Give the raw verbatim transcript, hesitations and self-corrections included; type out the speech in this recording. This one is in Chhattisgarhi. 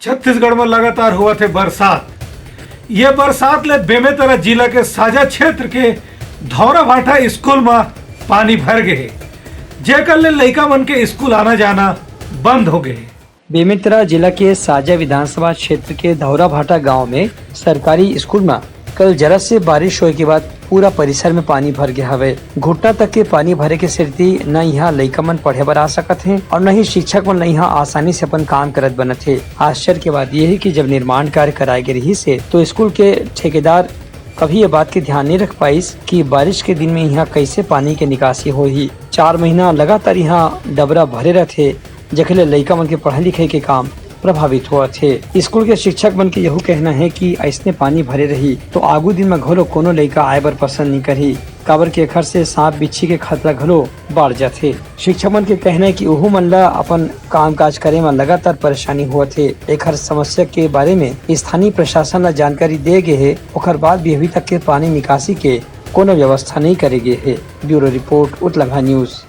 छत्तीसगढ़ म लगातार होवत हे बरसात। ये बरसात ले बेमेतरा जिला के साजा क्षेत्र के धौरा भाटा स्कूल म पानी भर गे हे, जेकर ले लइका मन के स्कूल आना जाना बंद हो गे हे। बेमेतरा जिला के साजा विधानसभा क्षेत्र के धौरा भाटा गांव में सरकारी स्कूल म कल जरा से बारिश होए के बाद पूरा परिसर में पानी भर गे हवे। घुटना तक के पानी भरे के सेती न इहाँ लइका मन पढ़े बर आ सकत हे और न ही शिक्षक मन ल इहाँ आसानी से अपन काम करत बनत हे। आश्चर्य के बात ये हे कि जब निर्माण कार्य कराए गे रहिस हे, तो स्कूल के ठेकेदार कभी ये बात के ध्यान नहीं रख पाइस कि बारिश के दिन में इहाँ कैसे पानी के निकासी होही। चार महीना लगातार इहाँ डबरा भरे रहथे, जेखर ले लइका मन के पढ़ाई लिखाई के काम प्रभावित होवत हे। स्कूल के शिक्षक मन के यहू कहना हे कि अइसने पानी भरे रही, तो आगू दिन म घलो कोनो लइका आए बर पसंद नइ करही, काबर कि एखर से सांप बिच्छी के खतरा घलो बाढ़ जाथे। शिक्षक मन के कहना हे कि उहू मन ल अपन काम काज करे म लगातार परेशानी होवत हे। एखर समस्या के बारे में स्थानीय प्रशासन ल जानकारी दे गे हे, ओखर बाद भी अभी तक के पानी निकासी के कोनो व्यवस्था नइ करे गे हे। ब्यूरो रिपोर्ट, उतलंघा न्यूज।